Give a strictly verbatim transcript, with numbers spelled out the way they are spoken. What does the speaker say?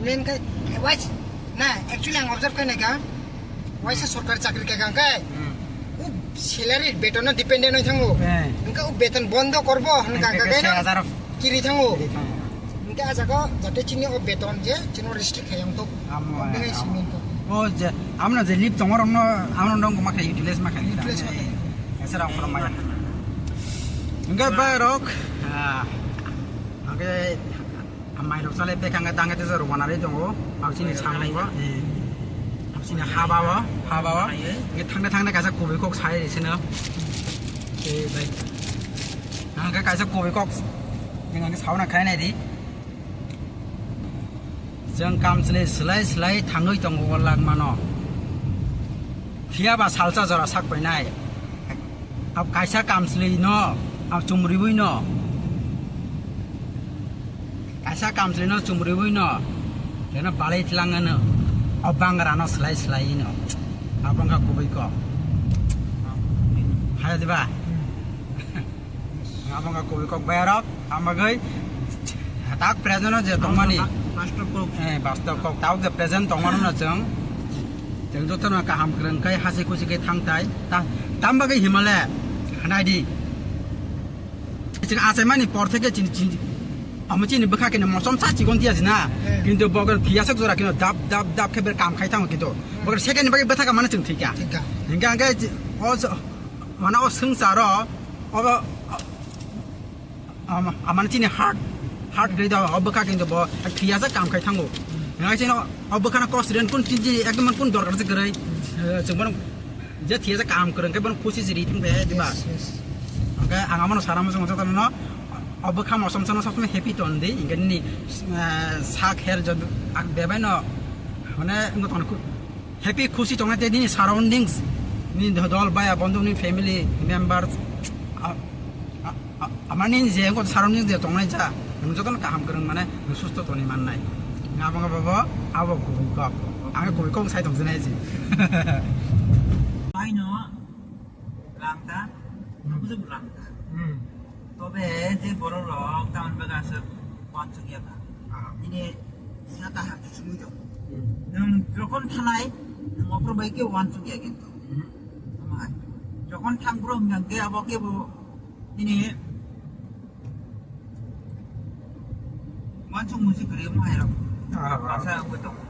Main khe wise na, actually ang observe khainai kha, waisa sorkari chakri kha kang khe, Hmm. O salary beton no dependent oi thango. Eh. Hingke o beton bondo korbo hingka Hingke hingka se keno hazar kiri thango. Kiri thango. Hingke ajago jate chini o beton je chini restrict khaiyang to. Amo, Hingke eh, simin to. O je, amno je leave tongo rokno, amno nong ma khe utilize ma khe. Utilize ma khe. Esa rok kono mai. Hingke ba rok, ah, hingke Amai rok chale bek hangke tangke tesa rok wanarwi tongo. Absini samung bo. Absini haba bo, haba bo. Nge thangna thangna kaisa kubui kok sai sino. Eh, bai. Hangke kaisa kubui kok. Nge hangke sauna khai nai di. Jeng kam chale slai slai thangwi tongo o lak mano. Phiya ba salsa jora sak painai. Ab kaisa kamsli no, ab chumriwi no. Kaisa kamsli no chumriwi no. Kena balai tlang ano. Ab bangra no slai slai no. Abang ka kubui ko. Haya diba? Abang ka kubui kok bayarok. Amagwi tak present o je tongmani. Bastob kok. Eh, bastob kok. Tabuk je present tongmano no chwng. Chwng jotono kaham kwrwng khai hasi khusi khai thangthai. Ta-, tam bagwi himale hanai di. Chwng achaimani por theke chini, chini, amo chini bwkha khe mosom sa chikon tiya jina. Eh. Kintu bogon phiya sak jora kino dap, dap, dap khe ber kam khai thango kintu. Bogon second ni bagwi bwtha ka mano chwng thika. Thika. Hingke hingke o so-, mano o swngcharo, o, o, Ama, amani chini heart, heart gri da, o bwkha kintu bo phiya sa kam khai thango. Nang chini o bwkha na kos ren kun chini ekdom kun dorkar se grai. Chwng bono je thiya sa kam kwrwng khe bono khusi se ri thang be diba. Yes, yes. Hingke ang amano sara mo jong jata no o bwkha mosom sono sob somoi happy ton di. Hingke ni, eh, sak her jod ak bebai no. Mane ngo ton ku Happy khusi tongnai tei nini surroundings, nini dol baya bondhu, nini family members, a-, a-, a-, ama nini je wngkha surroundings je tongnai ja, nwng jotono kaham kwrwng mane nwng susto tongwi mannai. Nga bo, nga bo, bo, abo kubui kok. Ang kubui kok sai tong sinai ji. Aino langta, Hmm. Ang bujui langta. Hmm. Tobe je borok rok tamni bagwi aswk uansuk ya kha. Ah. Nini sa kaham se sumui tongo. Hmm. Nwng jokhon thanai, nwng ophru bai khe uansuk ya kintu. Hmm. Omo hai. Jokhon thang bro hwnkha khe abo kebo nini uansuk munsuk kwrwi omo hai rok. Ah, ah. Asa wngwi tongo.